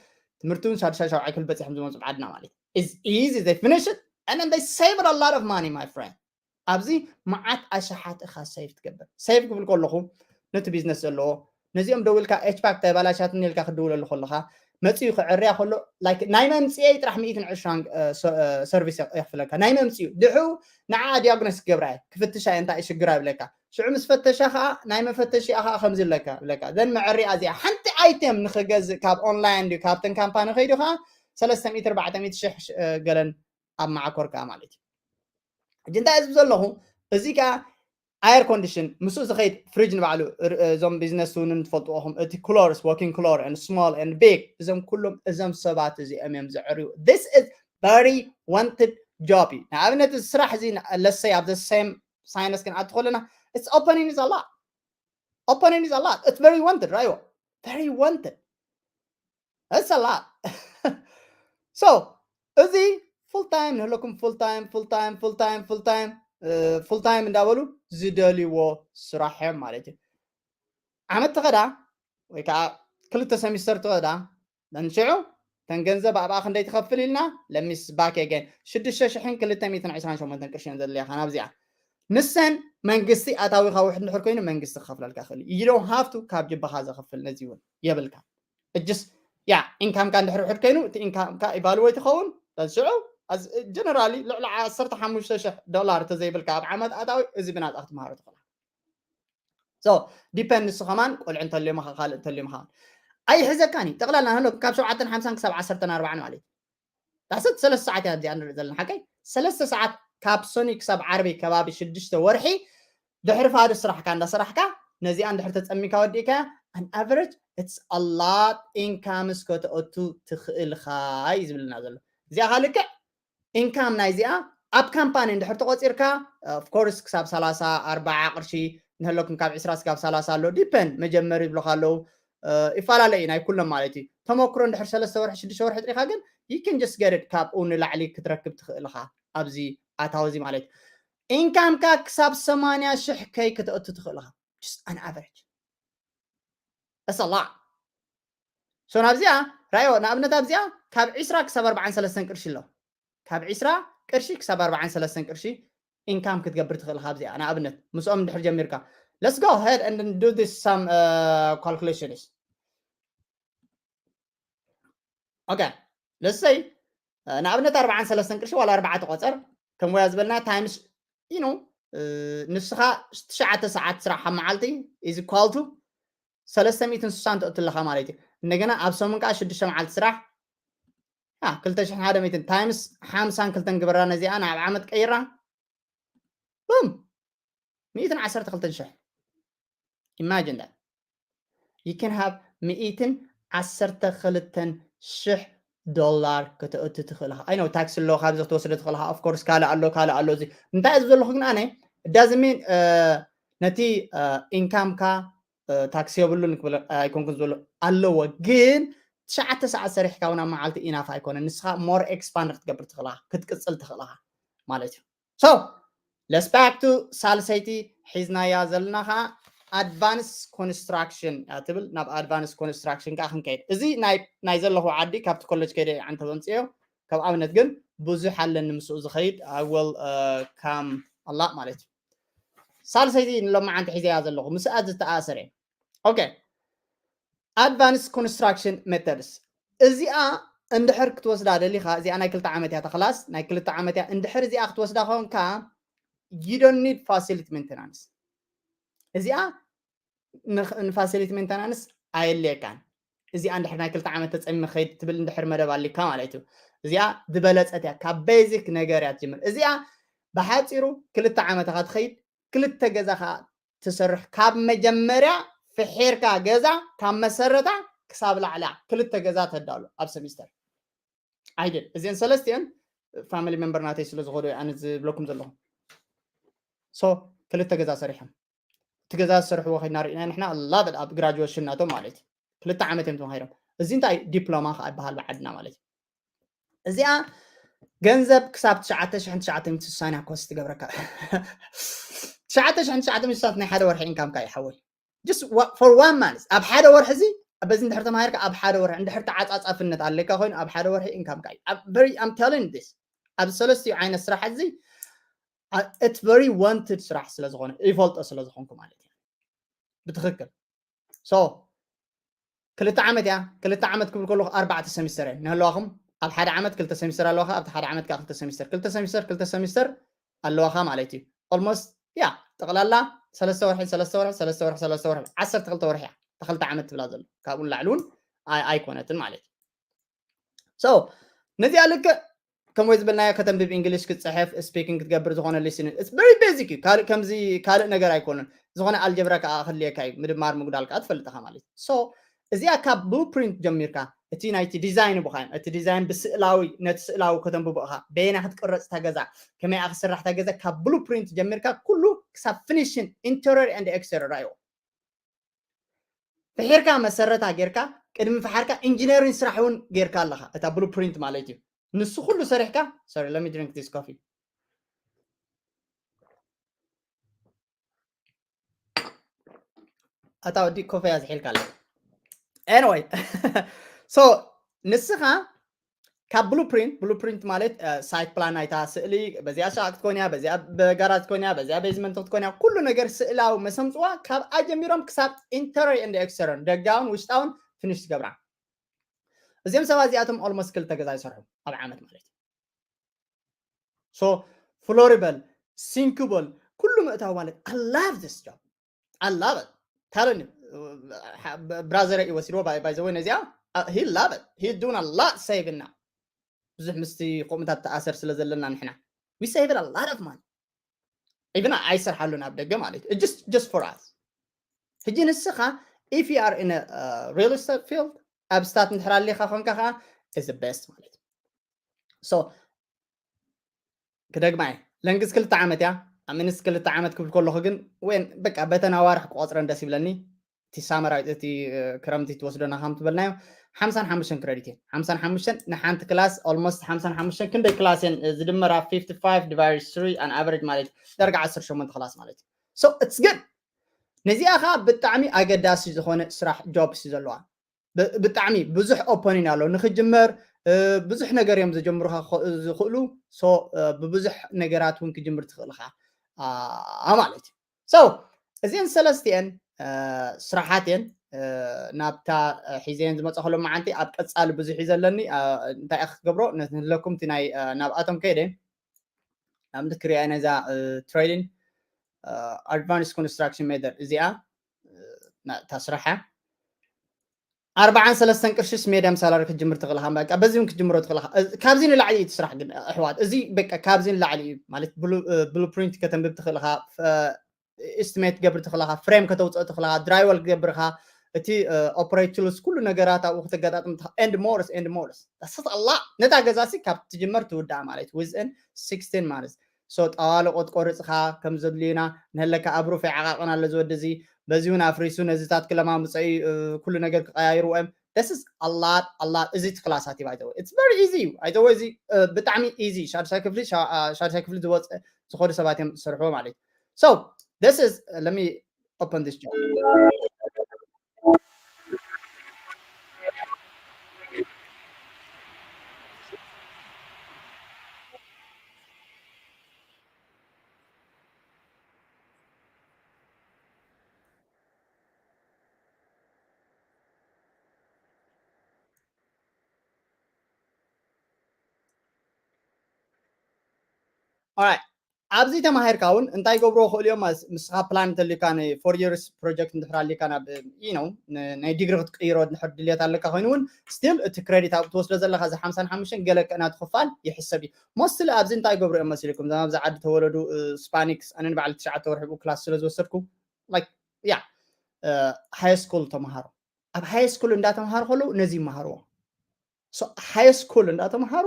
ትምህርቲ እውን ሳድሻይ ሻውዓይ ክፍሊ በፂሖም ዝመፁ ዓድና ማለት እዩ is easy they finish it and then they save a lot of money my friend ኣብዚ መዓት ኣሽሓት ኢኻ ሴቭ ትገብር ሴቭ ክብል ከለኹ ነቲ ቢዝነስ ዘለዎ ነዚኦም ደዊልካ ኤች ፓክ ተባላሻትኒ ኢልካ ክድውለሉ ከለኻ መፅኡ ክዕርያ ከሎ ናይ መምፅኤይ ጥራሕ ሚእትን ዕስራን ሰርቪስ የኽፍለካ ናይ መምፅኡ ድሕሩ ንዓ ዲያግኖስ ክገብራ እየ ክፍትሻ እየ እንታይ ሽግራ ይብለካ ሽዑ ምስ ፈተሻ ከዓ ናይ መፈተሺኣ ከዓ ከምዚ ኣለካ ይብለካ ዘን መዕሪኣ እዚኣ ሓንቲ ኣይቴም ንክገዝእ ካብ ኦንላይን ድዩ ካብተን ካምፓኒ ከይዱ ከዓ ሰለስተ ሚእቲ ኣርባዕተ ሚእቲ ሽሕ ገለን ኣብ መዓኮር ከዓ ማለት እዩ ሕጂ እንታይ ዝብ ዘለኹ እዚ ከዓ ኣየር ኮንዲሽን ምስኡ ዝኸይድ ፍሪጅ ንባዕሉ እዞም ቢዝነስ እውን ትፈልጥዎም እቲ ክሎርስ ወኪንግ ክሎር ን ስሞል ን ቢግ እዞም ኩሎም እዞም ሰባት እዚኦም እዮም ዘዕርዩ this is very wanted job እዩ ንኣብነት እዚ ስራሕ እዚ ለሰይ ኣብ the same ሳይነስ ክንኣቱ ከለና it's opening is a lot opening is a lot it's very wanted right very wanted it's a lot so እዚ full time ንህለኩም full time full time full time full time full time እንዳበሉ ዝደልይዎ ስራሕ እዮም ማለት እዩ ዓመት ተኸዳ ወይ ከዓ ክልተ ሰሚስተር ተኸዳ መንሽዑ ተን ገንዘብ ኣብኣ ክንደይ ትኸፍል ኢልና ለሚስ ባክ ገን ሽዱሽተ ሽሕን ክልተ ሚእትን ዕስራን ሸሞንተን ቅርሽን ዘድልያኻ ናብዚኣ ንሰን መንግስቲ ኣታዊኻ ውሕድ እንድሕር ኮይኑ መንግስቲ ክኸፍለልካ ይኽእል እዩ። You don't have to ካብ ጅባኻ ዘኽፍል ነዚ እውን የብልካ። እጅስ ያ ኢንካምካ እንድሕር ውሕድ ኮይኑ እቲ ኢንካምካ ኢቫሉዌት ይኸውን። ሽዑ ጀነራሊ ልዕሊ ዓሰርተ ሓሙሽተ ሽሕ ዶላር እንተዘይብልካ ኣብ ዓመት ኣታዊ እዚ ብናፃ ክትመሃሮ ትኽእል። So ዲፐንድ ንሱ ከማን ቆልዑ እንተልዮምኻ ካልእ እንተልዮምኻ ኣይሕዘካን እዩ። ጠቕላላ ንህሎ ካብ ሸውዓተን ሓምሳን ክሳብ ዓሰርተን ኣርባዓን ማለት እዩ። ዳሰት ሰለስተ ሰዓት እያ እዚኣ ንርኢ ዘለና ሓቀይ ሰለስተ ሰዓት ካብ ሶኒ ክሳብ ዓርቢ ከባቢ ሽዱሽተ ወርሒ ድሕሪ ፋዶ ስራሕካ እንዳሰራሕካ ነዚኣ እንድሕር ተፀሚካ ወዲእካ an average it's a lot ኢንካምስ ከተእቱ ትኽእልኻ እዩ ዝብልና ዘሎ። እዚኣ ካልክዕ ኢንካም ናይ እዚኣ ኣብ ካምፓኒ እንድሕር ተቆፂርካ of course ክሳብ ሰላሳ ኣርባዓ ቅርሺ ንህለኩም ካብ ዕስራ ስጋብ ሰላሳ ኣሎ ዲፐንድ መጀመሪ ይብሉካ ኣለዉ። ይፈላለ እዩ ናይ ኩሎም ማለት እዩ። ተመክሮ እንድሕር ሰለስተ ወርሒ ሽዱሽተ ወርሒ ጥሪኻ ግን you can just get it ካብኡ ንላዕሊ ክትረክብ ትኽእል ኢኻ። ኣብዚ ኣታዊ እዚ ማለት ኢንካምካ ክሳብ ሰማንያ ሽሕ ከይ ከተእቱ ትኽእል ኢኻ። Just an average. That's a lot. So ናብዚኣ ራዮ ንኣብነት ኣብዚኣ ካብ ዕስራ ክሳብ ኣርባዓን ሰለስተን ቅርሺ ኣሎ። ካብ ዕስራ ቅርሺ ክሳብ ኣርባዓን ሰለስተን ቅርሺ ኢንካም ክትገብር ትኽእል ኢኻ ኣብዚኣ ንኣብነት ምስኦም እንድሕር ጀሚርካ። Let's go ahead and do this some uh, calculations. Okay, let's say ንኣብነት ኣርባዓን ሰለስተን ቅርሺ ዋላ ኣርባዓ ተቆፀር ከም ወያ ዝበልና ታይምስ ኢኑ ንስኻ ትሽዓተ ሰዓት ስራሕ ኣብ መዓልቲ is equal to ሰለስተ ሚእትን ስሳን ተእትለኻ ማለት እዩ። እንደገና ኣብ ሰሙን ከዓ ሽዱሽተ መዓልቲ ስራሕ ክልተ ሽሕን ሓደ ሚእትን ታይምስ ሓምሳን ክልተን ግበራ ነዚኣ ናብ ዓመት ቀይራ ቡም ሚእትን ዓሰርተ ክልተን ሽሕ። Imagine that you can have ሚእትን ዓሰርተ ክልተን ሽሕ ዶላር ከተእቱ ትኽእል ኢኻ። I know ታክስ ኣሎ ካብዚ ክትወስዶ ትኽእል ኢኻ። Of course ካልእ ኣሎ ካልእ ኣሎ እዚ እንታይ እዚ ዘለኹ ግን ኣነ it doesn't mean ነቲ ኢንካምካ ታክስ የብሉን ክብል ኣይኮንኩን ዘሎ ኣለዎ ግን ትሽዓተ ሰዓት ሰሪሕካ እውን ኣብ መዓልቲ ኢናፍ ኣይኮነን። ንስኻ ሞር ኤክስፓንድ ክትገብር ትኽእል ኢኻ ክትቅፅል ትኽእል ኢኻ ማለት እዩ። So let's back to ሳልሰይቲ ሒዝናያ ዘለና ከዓ ኣድቫንስ ኮንስትራክሽን እያ ትብል። ናብ ኣድቫንስ ኮንስትራክሽን ከዓ ክንከይድ እዚ ናይ ዘለኹ ዓዲ ካብቲ ኮሌጅ ከይደ ዓንተ በምፅዮ ካብ ኣብነት ግን ብዙሕ ኣለኒ ምስኡ ዝኸይድ I will come a lot ማለት እዩ። ሳልሰይቲ ንሎማዓንቲ ሒዘያ ዘለኹ ምስኣ ዝተኣሰረ okay advanced construction methods እዚኣ እንድሕር ክትወስዳ ደሊኻ እዚኣ ናይ ክልተ ዓመት እያ ተኽላስ ናይ ክልተ ዓመት እያ እንድሕር እዚኣ ክትወስዳ ኾንካ you don't need facility maintenance እዚኣ ንፋሲሊቲ ሜንተናንስ ኣየድልየካን እዚኣ እንድሕር ናይ ክልተ ዓመት ተፀሚ ኸይድ ትብል እንድሕር መደብ ኣሊካ ማለት እዩ እዚኣ ዝበለፀት እያ ካብ ቤዚክ ነገር እያ ትጅምር እዚኣ ብሓፂሩ ክልተ ዓመት ኻ ትኸይድ ክልተ ገዛ ኸዓ ትሰርሕ ካብ መጀመርያ ፍሒርካ ገዛ ካብ መሰረታ ክሳብ ላዕላ ክልተ ገዛ ተዳሉ ኣብ ሰሚስተር ኣይደል እዚን ሰለስቲኦን ፋሚሊ ሜምበር ናተይ ስለ ዝኾኑ ኣነ ዝብለኩም ዘለኹ ሶ ክልተ ገዛ ሰሪሖም እቲ ገዛ ዝሰርሕዎ ከይድና ርኢና ንሕና ላበድ ኣብ ግራጁዌሽን ናቶም ማለት እዩ ክልተ ዓመት እዮም ተማሂሮም እዚ እንታይ ዲፕሎማ ከዓ ይበሃል ብዓድና ማለት እዩ እዚኣ ገንዘብ ክሳብ ትሽዓተ ሽሕን ትሽዓተ ሚእትን ስሳን እያ ኮስት ትገብረካ ትሽዓተ ሽሕን ትሽዓተ ሚእትን ስሳን ናይ ሓደ ወርሒ ኢንካምካ ይሓወል just for one month ኣብ ሓደ ወርሒ እዚ በዚ እንድሕር ተማሂርካ ኣብ ሓደ ወርሒ እንድሕር ተዓፃፃፍነት ኣለካ ኮይኑ ኣብ ሓደ ወርሒ ኢንካምካ እዩ I'm telling this ኣብ ሰለስቲኡ ዓይነት ስራሕ እዚ it's very wanted ስራሕ ስለ ዝኾነ ይፈልጦ ስለ ዝኾንኩ ማለት እዩ ብትኽክል so ክልተ ዓመት እያ ክልተ ዓመት ክብል ከለኹ ኣርባዕተ ሰሚስተር እየን ንህለዋኹም ኣብ ሓደ ዓመት ክልተ ሰሚስተር ኣለዋኻ ኣብቲ ሓደ ዓመት ከዓ ክልተ ሰሚስተር ክልተ ሰሚስተር ክልተ ሰሚስተር ኣለዋኻ ማለት እዩ almost ያ ጠቕላላ ሰለስተ ወርሒ ሰለስተ ወርሒ ሰለስተ ወርሒ ሰለስተ ወርሒ ዓሰርተ ክልተ ወርሒ እያ ተክልተ ዓመት ትብላ ዘሎ ካብኡ ንላዕሊ እውን ኣይኮነትን ማለት እዩ so ነዚኣ ልክዕ ከምኡ ዝበልናዮ ከተንብብ እንግሊሽ ክትፅሕፍ ስፒኪንግ ክትገብር ዝኾነ ሊስኒንግ it's very basic እዩ ካልእ ከምዚ ካልእ ነገር ኣይኮነን ዝኾነ ኣልጀብራ ከዓ ክልየካ እዩ ምድማር ምጉዳል ከዓ ትፈልጥኻ ማለት እዩ so እዚኣ ካብ ብሉፕሪንት ጀሚርካ እቲ ናይቲ ዲዛይን ብኻዮም እቲ ዲዛይን ብስእላዊ ነቲ ስእላዊ ከተንብቦ ኢኻ በየና ክትቅረፅ እታ ገዛ ከመይ ክትስራሕ እታ ገዛ ካብ ብሉፕሪንት ጀሚርካ ኩሉ ክሳብ ፊኒሽን ኢንተሪየር ኤንድ ኤክስተሪየር ራዮ ፍሒርካ መሰረታ ጌርካ ቅድሚ ፍሓርካ ኢንጂነሪን ስራሕ እውን ጌርካ ኣለኻ እታ ብሉፕሪንት ማለት እዩ ንሱ ኩሉ ሰሪሕካ sorry let me drink this coffee ኣታ ወዲ ኮፈያ ዝሒልካ ኣለ anyway so ንስኻ ካብ blueprint blueprint ማለት site plan ናይታ ስእሊ በዚኣ ሻቅ ክትኮን እያ፣ በዚኣ በጋራጅ ክትኮን እያ፣ በዚኣ basement ክትኮን እያ፣ ኩሉ ነገር ስእላዊ መሰምፅዋ ካብ ኣጀሚሮም ክሳብ interior and exterior ደጋውን ውሽጣውን finish ትገብራ። እዚኦም ሰባት እዚኣቶም almost ክልተ ገዛ ይሰርሑ ኣብ ዓመት ማለት እዩ። So floor ይበል፣ sink ይበል፣ ኩሉ ምእታው ማለት I love this job. I love it. Telling you, brother እዩ ወሲድዎ by the way ነዚኣ he love it. He's doing a lot saving now. ብዙሕ ምስቲ ከምኡታት ተኣሰር ስለ ዘለና ንሕና we save a lot of money. Even ኣይሰርሓሉን ኣብ ደገ ማለት እዩ just just for us. ሕጂ ንስኻ if you are in a real estate field ኣብ stat እንድሕር ኣሊኻ ኮንካ ከዓ is the best ማለት እዩ። So ክደግማ እየ። ለንግስ ክልተ ዓመት እያ። ኣብ ምንስ ክልተ ዓመት ክብል ከለኹ ግን ወይን በቃ በተን ኣዋርሕ ክቆፅረን ደስ ይብለኒ። እቲ ሳመራዊት እቲ ክረምቲ ትወስደና ከም ትበልናዮ ሓምሳን ሓሙሽተን ክረዲት እየን። ሓምሳን ሓሙሽተን ንሓንቲ ክላስ almost ሓምሳን ሓሙሽተን ክንደይ ክላስ እየን ዝድመራ fifty five divided three an average ማለት ደረጃ ዓሰርተ ሸሞንተ ክላስ ማለት እዩ። So it's good። ነዚኣ ከዓ ብጣዕሚ ኣገዳሲ ዝኾነ ስራሕ jobs እዩ ዘለዋ። ብጣዕሚ ብዙሕ opening ኣሎ ንክጅመር ብዙሕ ነገር እዮም ዘጀምሩካ ዝኽእሉ። So ብብዙሕ ነገራት እውን ክጅምር ትኽእል ኢኻ ማለት እዩ። So እዚአን ሰለስቲአን ስራሓት እየን ናብታ ሒዘየን ዝመፀ ከሎ መዓንቲ ኣብ ቀፃሊ ብዙሕ እዩ ዘለኒ። እንታይ ክትገብሮ ንህለኩም እቲ ናይ ናብኣቶም ከይደ ናብቲ ክሪያ ነዛ trading advanced construction method እዚኣ እታ ስራሓ ኣርባዓን ሰለስተን ቅርሽስ medium salary ክትጅምር ትኽእልኻ። በቃ በዚ እውን ክትጅምሮ ትኽእልኻ። ካብዚ ንላዕሊ እዩ እቲ ስራሕ ግን ኣሕዋት፣ እዚ በቃ ካብዚ ንላዕሊ እዩ ማለት blueprint ከተንብብ ትኽእልኻ፣ estimate ገብር ትኽእልኻ፣ frame ከተውፅእ ትኽእልኻ፣ drywall ክገብርኻ፣ እቲ operating tools ኩሉ ነገራት ኣብኡ ክትገጣጥም and more and more። ኣላ ነታ ገዛ ሲ ካብ ትጅመር ትውዳእ ማለት within sixteen months። So ጣዋልቆ ትቆርፅኻ ከም ዘድልዩና ንህለካ ኣብ ሩፍ ይዓቃቅን ኣሎ ዝወዲ እዚ በዚ እውን ኣፍሪሱ ነዚታት ክለማምፀ እዩ ኩሉ ነገር ክቀያይርዎ እዮም። This is a lot a lot። እዚ ክላሳት እዩ by the way it's very easy እዩ። By the way እዚ ብጣዕሚ easy ሻድሻይ ክፍሊ ሻድሻይ ክፍሊ ዝወፀ ዝኸዱ ሰባት እዮም ዝሰርሕዎ ማለት እዩ። So this is let me open this job. Alright ኣብዚ ተማሂርካ እውን እንታይ ገብርዎ ክእሉ እዮም። ምስኻ plan እንተልካ ናይ four years project እንድሕር ኣሊካ ናብ you know ናይ ዲግሪ ክትቅይሮ እንድሕር ድልየት ኣለካ ኮይኑ እውን still እቲ credit ኣብኡ ትወስዶ ዘለካ እዚ ሓምሳን ሓሙሽተን ገለ ከእናቱ ክፋል ይሕሰብ እዩ። Mostly ኣብዚ እንታይ ገብሩ እዮም መሲልኩም እዞም ኣብዚ ዓዲ ተወለዱ Hispanics ኣነ ንባዕሊ ትሽዓተ ወርሒ ብኡ class ስለ ዝወሰድኩ like yeah high school ተምሃሮ ኣብ high school እንዳተምሃሩ ከለዉ ነዚ ይመሃርዎ። High school እንዳተምሃሩ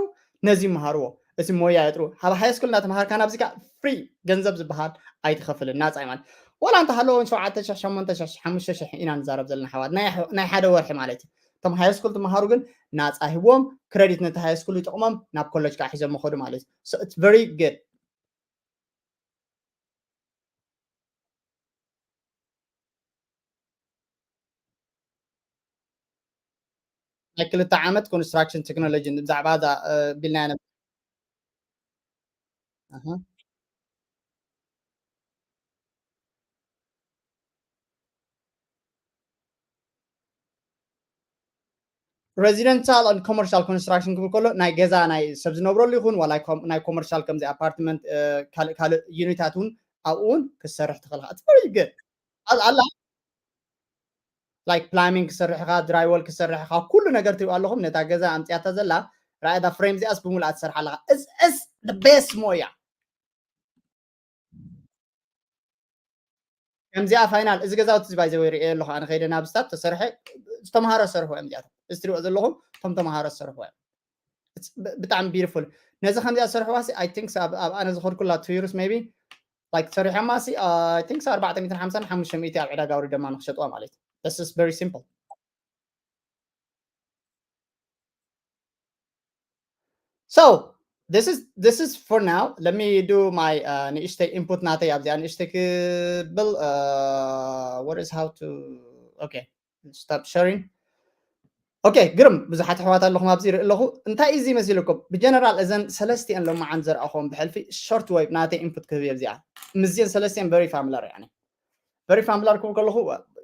ነዚ ይመሃርዎ። እዚ ሞያ የጥሩ ኣብ high school እንዳተምሃርካ ናብዚ ካ free ገንዘብ ዝበሃል ኣይትኸፍልን ናፃ እዩ ማለት ዋላ እንተሃለዎ ሸውዓተ ሽሕ ሸሞንተ ሽሕ ሓሙሽተ ሽሕ ኢና ንዛረብ ዘለና ኣሕዋት ናይ ሓደ ወርሒ ማለት እዩ። እቶም high school ትምሃሩ ግን ናፃ ሂብዎም credit ነቲ high school ይጠቕሞም ናብ college ከዓ ሒዞም ይኸዱ ማለት እዩ። It's very good። ናይ ክልተ ዓመት construction technology ብዛዕባ እዛ ቢልና residential and commercial construction ክብል ከሎ ናይ ገዛ ናይ ሰብ ዝነብረሉ ይኹን ዋላ ናይ commercial ከምዚ apartment ካልእ ካልእ unitታት እውን ኣብኡ እውን ክትሰርሕ ትኽእል ኢኻ። It's very good ኣላ like plumbing ክሰርሕ ኢኻ፣ drywall ክሰርሕ ኢኻ፣ ኩሉ ነገር ትሪኡ ኣለኹም። ነታ ገዛ ኣምፅያታ ዘላ ራእዳ frame እዚኣስ ብሙሉኣ ትሰርሓ ኣለኻ። It's the best ሞያ። ከምዚኣ final እዚ ገዛውቲ እዚ by the way ርእየ ኣለኹ ኣነ ከይደ ናብ stat ተሰርሐ ዝተምሃሮ ዝሰርሕዎ እዮም እዚኣቶም እዚ ትሪእዎ ዘለኹም እቶም ተምሃሮ ዝሰርሕዎ እዮም። ብጣዕሚ beautiful። ነዚ ከምዚኣ ዝሰርሕዋ ሲ I think ኣብ ኣነ ዝኸድኩላ two years maybe like ሰሪሖማ ሲ I think ኣርባዕተ ሚእትን ሓምሳን ሓሙሽተ ሚእቲ ኣብ ዕዳጋ ኣውሪዶማ ንክሸጥዋ ማለት እዩ። This is very simple. So this is this is for now. Let me do my uh, ንእሽተይ input ናተይ ኣብዚኣ ንእሽተይ ክብል uh, what is how to okay stop sharing. ኦኬ፣ ግርም ብዙሓት ኣሕዋት ኣለኹም ኣብዚ ይርኢ ኣለኹ። እንታይ እዩ እዚ መሲልኩም? ብጀነራል እዘን ሰለስቲአን ሎማዓን ዘርኣኹም ብሕልፊ ሾርት ዌቭ ናተይ ኢንፑት ክህብ እየ። እዚኣ ምስዚአን ሰለስቲአን very familiar፣ ያኒ very familiar ክብል ከለኹ፣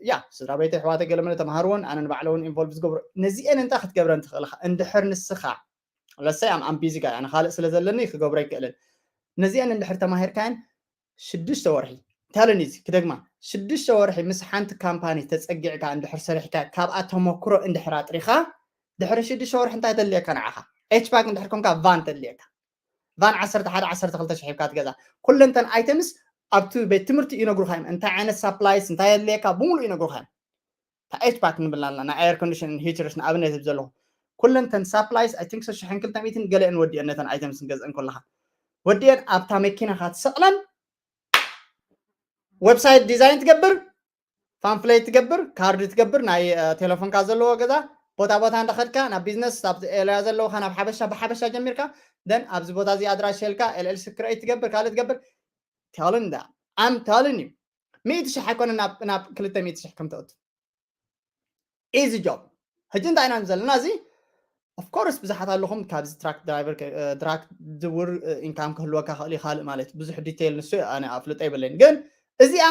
ያ ስድራ ቤተይ ኣሕዋተይ ገለ መለ ተምሃርዎን ኣነ ንባዕለ እውን ኢንቮልቭ ዝገብሮ። ነዚአን እንታይ ክትገብረን ትኽእል ኢኻ? እንድሕር ንስኻ ለሰይ ኣም ኣም ቢዚ ጋይ ኣነ ካልእ ስለ ዘለኒ ክገብሮ ኣይክእልን። ነዚአን እንድሕር ተማሂርካየን ሽዱሽተ ወርሒ፣ ታለኒ እዚ ክደግማ፣ ሽዱሽተ ወርሒ ምስ ሓንቲ ካምፓኒ ተጸጊዕካ እንድሕር ሰሪሕካ፣ ካብኣ ተመክሮ እንድሕር ኣጥሪኻ፣ ድሕሪ ሽዱሽተ ወርሒ እንታይ ተድልየካ ንዓኻ? ኤች ፓክ እንድሕር ኮንካ ቫን ተድልየካ። ቫን ዓሰርተ ሓደ ዓሰርተ ክልተ ሽሕ ሂብካ ትገዛ። ኩለንተን ኣይተምስ ኣብቲ ቤት ትምህርቲ ይነግሩኻ እዮም። እንታይ ዓይነት ሳፕላይስ እንታይ የድልየካ ብምሉእ ይነግሩኻ እዮም። እታ ኤች ፓክ ንብላ ኣለና፣ ናይ ኤር ኮንዲሽን ሂተርስ ንኣብነት እብ ዘለኹ። ኩለንተን ሳፕላይስ ኣይ ቲንክ ሽሕን ክልተ ሚእትን ገለአን ወዲአን ነተን ኣይተምስ ንገዝአን ከለኻ። ወዲአን ኣብታ መኪናኻ ትሰቕለን፣ ዌብሳይት ዲዛይን ትገብር፣ ፓምፍሌት ትገብር፣ ካርድ ትገብር፣ ናይ ቴሌፎንካ ዘለዎ ገዛ ቦታ ቦታ እንዳኸድካ ናብ ቢዝነስ ኣብ ኤልያ ዘለውካ ናብ ሓበሻ ብሓበሻ ጀሚርካ ደን ኣብዚ ቦታ እዚ ኣድራሽ የልካ ኤልኤልሲ ክረይ ትገብር ካልእ ትገብር። ተልን ዳ ኣም ተልን እዩ። ሚእቲ ሽሕ ኣይኮነ ናብ ክልተ ሚእቲ ሽሕ ከም ተእቱ ኢዚ ጆብ። ሕጂ እንታይ ኢና ዘለና እዚ ኦፍኮርስ ብዙሓት ኣለኹም ካብዚ ትራክ ድራይቨር ድራክ ዝውር ኢንካም ክህልወካ ክእል ካልእ ማለት ብዙሕ ዲቴይል ንሱ ኣነ ኣፍልጦ ይብለይን ግን እዚኣ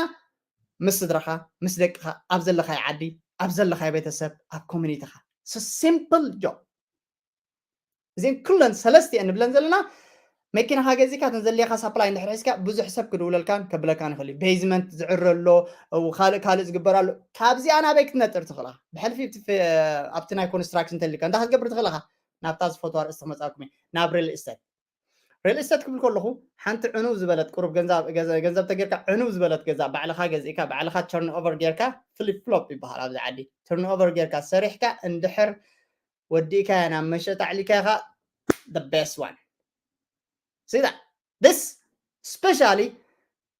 ምስ ስድራኻ ምስ ደቅኻ ኣብ ዘለኻይ ዓዲ ኣብ ዘለኻይ ቤተሰብ ኣብ ኮሚኒቲኻ ሲምፕል ጆብ። እዚን ኩለን ሰለስቲአን ንብለን ዘለና መኪናኻ ገዚእካ እተን ዘድልየካ ሳፕላይ እንድሕር ሒዝካ ብዙሕ ሰብ ክድውለልካን ከብለካን ይኽእል እዩ። ቤዝመንት ዝዕረ ኣሎ፣ ካልእ ካልእ ዝግበር ኣሎ። ካብዚኣ ናበይ ክትነጥር ትኽእልኻ? ብሕልፊ ኣብቲ ናይ ኮንስትራክሽን ተልካ እንታይ ክትገብር ትኽእልኻ? ናብታ ዝፈትዋ ርእስቲ ክመፃኩም እየ፣ ናብ ሪል ስቴት። ሪል ስቴት ክብል ከለኹ ሓንቲ ዕኑብ ዝበለት ቁሩብ ገንዘብ ተጌርካ ዕኑብ ዝበለት ገዛ ባዕልኻ ገዚእካ ባዕልኻ ተርን ኦቨር ጌርካ ፍሊፕ ፍሎፕ ይበሃል ኣብዚ ዓዲ። ተርን ኦቨር ጌርካ ሰሪሕካ እንድሕር ወዲእካያ ናብ መሸጣ ኣዕሊካያ ኻ the best one። See that? This specially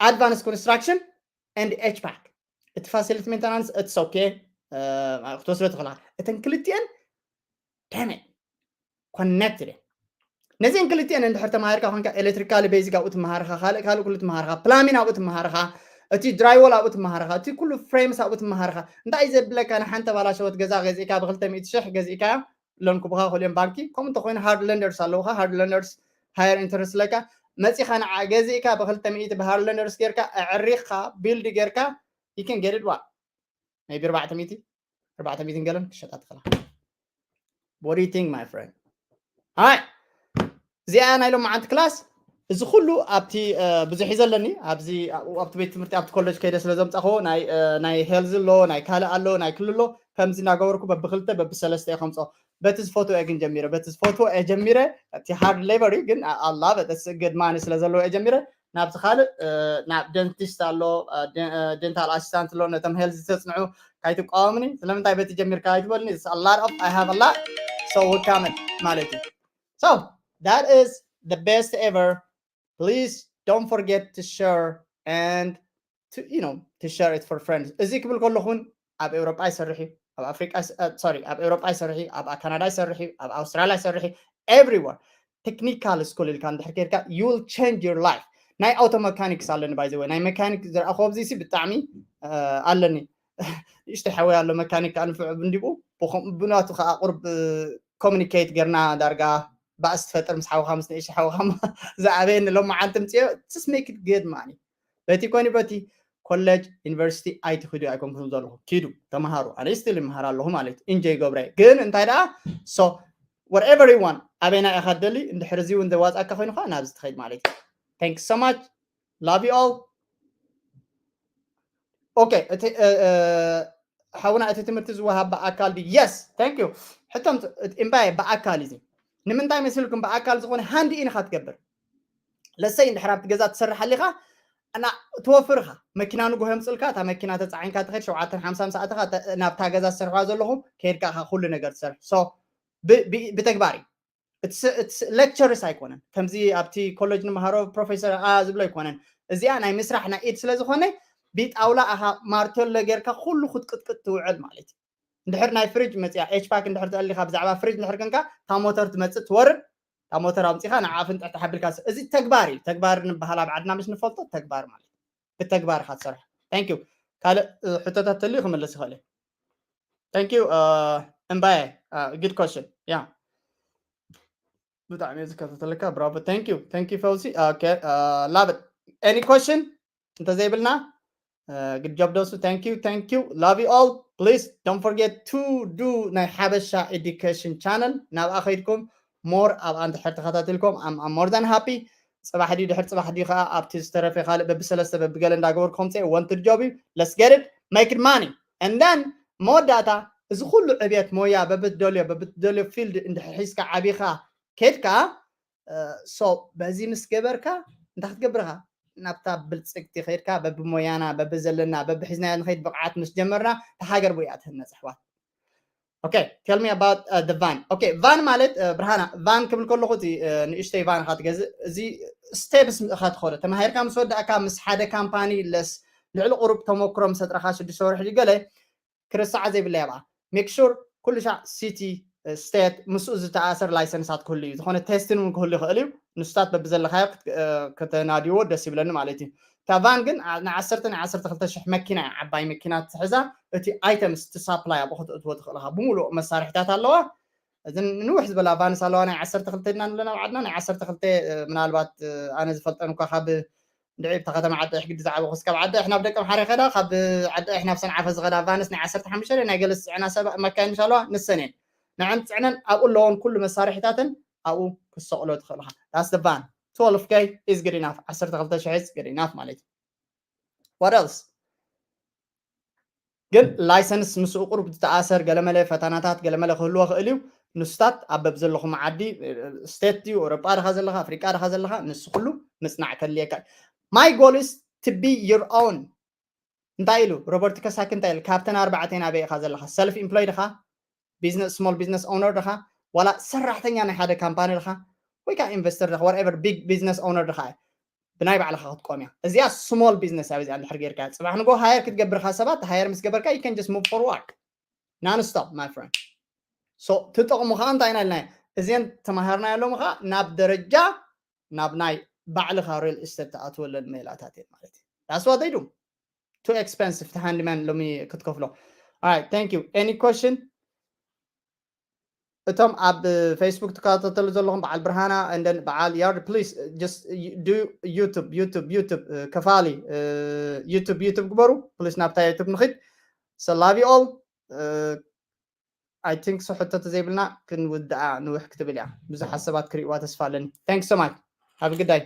advanced construction and H pack. እቲ ፋሲሊቲ ሜንተናንስ it's okay ክትወስዶ ትኽእልካ። እተን ክልቲአን ደመ ኮነክትድ እየን። ነዚአን ክልቲአን እንድሕር ተማሃርካ ኮንካ ኤሌክትሪካሊ ቤዚክ ኣብኡ ትመሃርካ፣ ካልእ ካልእ ኩሉ ትመሃርካ፣ ፕላሚን ኣብኡ ትመሃርካ፣ እቲ ድራይዎል ኣብኡ ትመሃርካ፣ እቲ ኩሉ ፍሬምስ ኣብኡ ትመሃርካ። እንታይ እዩ ዘብለካ ንሓንቲ ባላሸወት ገዛ ገዚእካ ብክልተ ሚእቲ ሽሕ ገዚእካ ሎን ክቡኻ ክልኦም ባንኪ ከምኡ እንተኮይኑ ሃርድ ለንደርስ ኣለውካ ሃርድ ለንደርስ ሃየር ኢንተረስት ለካ መፂኻ ንዓ ገዚእካ ብክልተ ሚእቲ ብሃርድ ለንደርስ ጌርካ ኣዕሪኽካ ቢልድ ጌርካ you can get it what maybe ኣርባዕተ ሚእቲ ኣርባዕተ ሚእቲ ገለን ክሸጣ ትኽእላ። What do you think my friend? ሃይ እዚኣ ናይ ሎማዓንቲ ክላስ እዚ ኩሉ ኣብቲ ብዙሕ እዩ ዘለኒ ኣብዚ ኣብቲ ቤት ትምህርቲ ኣብቲ ኮሌጅ ከይደ ስለ ዘምፃኹ ናይ ሄልዝ ኣሎ ናይ ካልእ ኣሎ ናይ ክልሎ ከምዚ እናገበርኩ በብክልተ በብሰለስተ እየ ከምፆ በቲ ዝፈትዎ እየ ግን ጀሚረ በቲ ዝፈትዎ እየ ጀሚረ እቲ ሃርድ ሌቨር እዩ ግን ኣላ በተስእገድ ማኒ ስለ ዘለዎ እየ ጀሚረ ናብቲ ካልእ ናብ ደንቲስት ኣሎ ደንታል ኣሲስታንት ኣሎ ነቶም ሄልዝ ዝተፅንዑ ካይትቃወምኒ ስለምንታይ በቲ ጀሚርካ ኣይትበልኒ lot of I have a lot so ወካመን ማለት እዩ so that is the best ever please don't forget to share and to you know to share it for friends እዚ ክብል ከለኹን ኣብ ኤውሮጳ ይሰርሕ እዩ ኣብ ኣፍሪቃ ሶሪ ኣብ ኤውሮጳ ይሰርሕ እዩ ኣብ ካናዳ ይሰርሕ እዩ ኣብ ኣውስትራልያ ይሰርሕ እዩ everywhere technical school ኢልካ እንድሕር ከድካ you will change your life ናይ ኣውቶ መካኒክስ ኣለኒ by the way ናይ መካኒክ ዝረኣኹ ኣብዚ ሲ ብጣዕሚ ኣለኒ ንእሽተይ ሓወይ ኣሎ መካኒክ ኣንፍዑ እንዲኡ ብናቱ ከዓ ቁርብ ኮሚኒኬት ጌርና ዳርጋ ባእስ ትፈጥር ምስ ሓውኻ ምስ ንእሽ ሓውኻ ዝዓበየኒ ሎም መዓልቲ ምፅዮ just make it good ማኒ በቲ ኮኒ በቲ ኮሌጅ ዩኒቨርሲቲ ኣይትኽዱ ኣይኮንኩም ዘለኹ ኪዱ ተምሃሩ ኣነ ስቲል ይምሃር ኣለኹ ማለት እዩ ኢንጆይ ገብረ ግን እንታይ ደኣ so whatever you want ኣበይና ኢኻ ደሊ እንድሕር እዚ እውን ዘዋፅኣካ ኮይኑ ከዓ ናብዚ ትኸይድ ማለት እዩ thank you so much love you all okay እቲ ሓውና እቲ ትምህርቲ ዝወሃብ ብኣካል ድዩ yes thank you ሕቶም እምባየ ብኣካል እዩ ንምንታይ መሲልኩም ብኣካል ዝኾነ ሃንድ ኢን ኢኻ ትገብር ለሰይ እንድሕር ኣብቲ ገዛ ትሰርሕ ኣሊኻ እና ትወፍር ኢኻ መኪና ንጎሆ የምፅልካ እታ መኪና ተፃዒንካ ትኸድ ሸውዓተን ሓምሳን ሰዓትኻ ናብታ ገዛ ዝሰርሕዋ ዘለኹም ከድካ ኢኻ ኩሉ ነገር ትሰርሕ so ብተግባር እዩ ሌክቸርስ ኣይኮነን ከምዚ ኣብቲ ኮሌጅ ንምሃሮ ፕሮፌሰር ዝብሎ ኣይኮነን እዚኣ ናይ ምስራሕ ናይ ኢድ ስለዝኾነ ብጣውላ ኣኻ ማርቴሎ ጌርካ ኩሉ ክትቅጥቅጥ ትውዕል ማለት እዩ እንድሕር ናይ ፍሪጅ መፅያ ኤች ፓክ እንድሕር ተኣሊኻ ብዛዕባ ፍሪጅ እንድሕር ከንካ እታ ሞተር ትመፅእ ትወርድ እታ ሞተር ኣምፂኻ ንዓ ፍንጥሕ ተሓቢልካ እዚ ተግባር እዩ ተግባር ንበሃል ኣብ ዓድና ምስ ንፈልጦ ተግባር ማለት ብተግባር ኢኻ ትሰርሕ thank you ካልእ ሕቶታት ተልዩ ክምልስ ይኽእል እዩ thank you እምባየ። Good question. Yeah. ብጣዕሚ እየ ዝከታተለካ። Bravo. Thank you. Thank you ፈውሲ. Okay. Love it. Any question? እንተዘይብልና good job ደሱ. Thank you. Thank you. Love you all. Please don't forget to do ናይ ሓበሻ education channel ናብኣ ከይድኩም more ኣብኣ እንድሕር ተኸታቲልኩም I'm more than happy. ፅባሕ ድዩ ድሕር ፅባሕ ድዩ ከዓ ኣብቲ ዝተረፈ ካልእ በብሰለስተ በብገለ እንዳገበርኩ ከምፅእ wanted job እዩ. Let's get it. Make it money. And then መወዳእታ እዚ ኩሉ ዕብየት ሞያ በብትደልዮ በብትደልዮ field እንድሕር ሒዝካ ዓቢኻ ከድካ so በዚ ምስ ገበርካ እንታይ ክትገብርካ ናብታ ብልፅግቲ ከድካ በብሞያና በብዘለና በብሒዝናዮ ንኸይድ ብቕዓት ምስ ጀመርና ተሃገር ብያ ትህነፅ ኣሕዋት. Okay, tell me about the van. Okay, van ማለት ብርሃና van ክብል ከለኹ እቲ ንእሽተይ van ኻ ትገዝእ እዚ steps ኢኻ ትኸዶ ተማሂርካ ምስ ወዳእካ ምስ ሓደ ካምፓኒ ለስ ልዕሊ ቁሩብ ተመክሮ ምስ ኣጥረኻ ሽዱሽተ ወርሒ ገለ ክርሳዕ ዘይብላ እያ። Make sure ኩሉ ሻዕ city state ምስኡ ዝተኣሰር license ኣት ክህሉ እዩ ዝኾነ testing እውን ክህሉ ይኽእል እዩ። ንሱታት በብዘለካዮ ከተናድይዎ ደስ ይብለኒ ማለት እዩ። እታ van ግን ንዓሰርተ ናይ ዓሰርተ ክልተ ሽሕ መኪና እያ ዓባይ መኪና ትሕዛ። እቲ items እቲ supply ኣብኡ ከተእትዎ ትኽእል ኢኻ ብምሉእ መሳርሕታት ኣለዋ። እዘን ንውሕ ዝበላ vans ኣለዋ ናይ ዓሰርተ ክልተ ኢና ንብለን ኣብ ዓድና ናይ ዓሰርተ ክልተ ምናልባት ኣነ ዝፈልጠን እኳ ካብ ድዒ ብታ ከተማ ዓዲ ኣሕ ግዲ ዝዓበኹስ ካብ ዓዲ ኣሕ ናብ ደቀምሓረ ይኸዳ ካብ ዓዲ ኣሕ ናብ ሰንዓፈ ዝኸዳ vans ናይ ዓሰርተ ሓሙሽተ ናይ ገለ ዝፅዕና ሰብ መካይን ምሽ ኣለዋ ንሰን እየን ንዐን ፅዕነን ኣብኡ ኣለዎን ኩሉ መሳርሒታትን ኣብኡ ክሰቕሎ ትኽእል ኢኻ that's the van twelve K is good enough ዓሰርተ ክልተ ሽሕ is good enough ማለት እዩ what else ግን license ምስ ቁሩብ ዝተኣሰር ገለመለ ፈተናታት ገለመለ ክህልዎ ክእል እዩ ንሱታት ኣብ በብ ዘለኹም ዓዲ state ድዩ ኤውሮጳ ድኻ ዘለኻ ኣፍሪቃ ድኻ ዘለኻ ንሱ ኩሉ ምፅናዕ ከድልየካ my goal is to be your own እንታይ ኢሉ ሮበርት ከሳኪ እንታይ ኢሉ ካብተን ኣርባዕተ ናበይ ኢኻ ዘለኻ self employed ኢኻ business small business owner ድኻ ዋላ ሰራሕተኛ ናይ ሓደ ካምፓኒ ድኻ ወይ ከዓ investor ድኻ whatever big business owner ድኻ ብናይ ባዕልኻ ክትቆም እያ እዚኣ small business እያ በዚኣ እንድሕር ጌርካ ፅባሕ ንጎ hire ክትገብርካ ሰባት hire ምስ ገበርካ you can just move forward non stop my friend so ትጠቕሙ ከዓ እንታይ ኢና ኢልና እዚን ተማሃርና ያሎም ከዓ ናብ ደረጃ ናብ ናይ ባዕልኻ real estate ትኣትወለን ሜላታት እየን ማለት እዩ that's what they do too expensive to handyman ሎሚ ክትከፍሎ all right thank you any question እቶም ኣብ ፌስቡክ ትከታተሉ ዘለኹም በዓል ብርሃና እንደን በዓል yard please just do YouTube YouTube YouTube ከፋሊ YouTube YouTube ግበሩ please ናብታ YouTube ንኽድ so love you all I think so ሕቶ ተዘይብልና ክንውድኣ ንውሕ ክትብል እያ ብዙሓት ሰባት ክርእይዋ ተስፋ ኣለኒ thanks so much have a good day